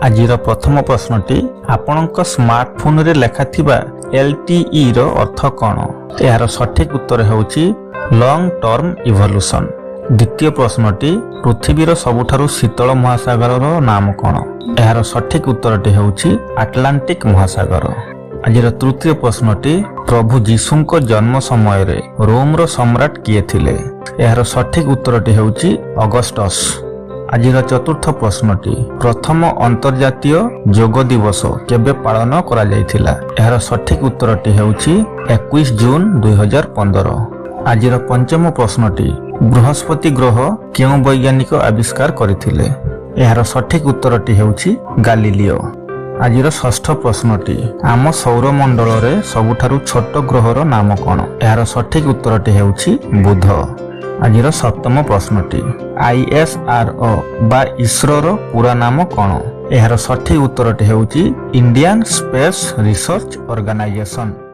ଆଜିର ପ୍ରଥମ ପ୍ରଶ୍ନଟି, ଆପଣଙ୍କ ସ୍ମାର୍ଟଫୋନରେ ଲେଖାଥିବା ଏଲ୍ଟିଇର ଅର୍ଥ କ'ଣ? ଏହାର ସଠିକ୍ ଉତ୍ତର ହେଉଛି ଲଙ୍ଗ ଟର୍ମ ଇଭଲ୍ୟୁସନ୍। ଦ୍ୱିତୀୟ ପ୍ରଶ୍ନଟି, ପୃଥିବୀର ସବୁଠାରୁ ଶୀତଳ ମହାସାଗରର ନାମ କ'ଣ? ଏହାର ସଠିକ୍ ଉତ୍ତରଟି ହେଉଛି ଆଟଲାଣ୍ଟିକ୍ ମହାସାଗର। ଆଜିର ତୃତୀୟ ପ୍ରଶ୍ନଟି, ପ୍ରଭୁ ଯୀଶୁଙ୍କ ଜନ୍ମ ସମୟରେ ରୋମର ସମ୍ରାଟ କିଏ ଥିଲେ? ଏହାର ସଠିକ୍ ଉତ୍ତରଟି ହେଉଛି ଅଗଷ୍ଟସ୍। ଆଜିର ଚତୁର୍ଥ ପ୍ରଶ୍ନଟି, ପ୍ରଥମ ଅନ୍ତର୍ଜାତୀୟ ଯୋଗ ଦିବସ କେବେ ପାଳନ କରାଯାଇଥିଲା? ଏହାର ସଠିକ୍ ଉତ୍ତରଟି ହେଉଛି 21 ଜୁନ 2015। ଆଜିର ପଞ୍ଚମ ପ୍ରଶ୍ନଟି, ବୃହସ୍ପତି ଗ୍ରହ କେଉଁ ବୈଜ୍ଞାନିକ ଆବିଷ୍କାର କରିଥିଲେ? ଏହାର ସଠିକ୍ ଉତ୍ତରଟି ହେଉଛି ଗାଲିଲିଓ। ଆଜିର ଷଷ୍ଠ ପ୍ରଶ୍ନଟି, ଆମ ସୌରମଣ୍ଡଳରେ ସବୁଠାରୁ ଛୋଟ ଗ୍ରହର ନାମ କ'ଣ? ଏହାର ସଠିକ୍ ଉତ୍ତରଟି ହେଉଛି ବୁଧ। ଆଜିର ସପ୍ତମ ପ୍ରଶ୍ନଟି, ଆଇଏସ୍ଆରଓ ବା ଇସ୍ରୋର ପୁରା ନାମ କ'ଣ? ଏହାର ସଠିକ୍ ଉତ୍ତରଟି ହେଉଛି ଇଣ୍ଡିଆନ୍ ସ୍ପେସ୍ ରିସର୍ଚ୍ଚ ଅର୍ଗାନାଇଜେସନ୍।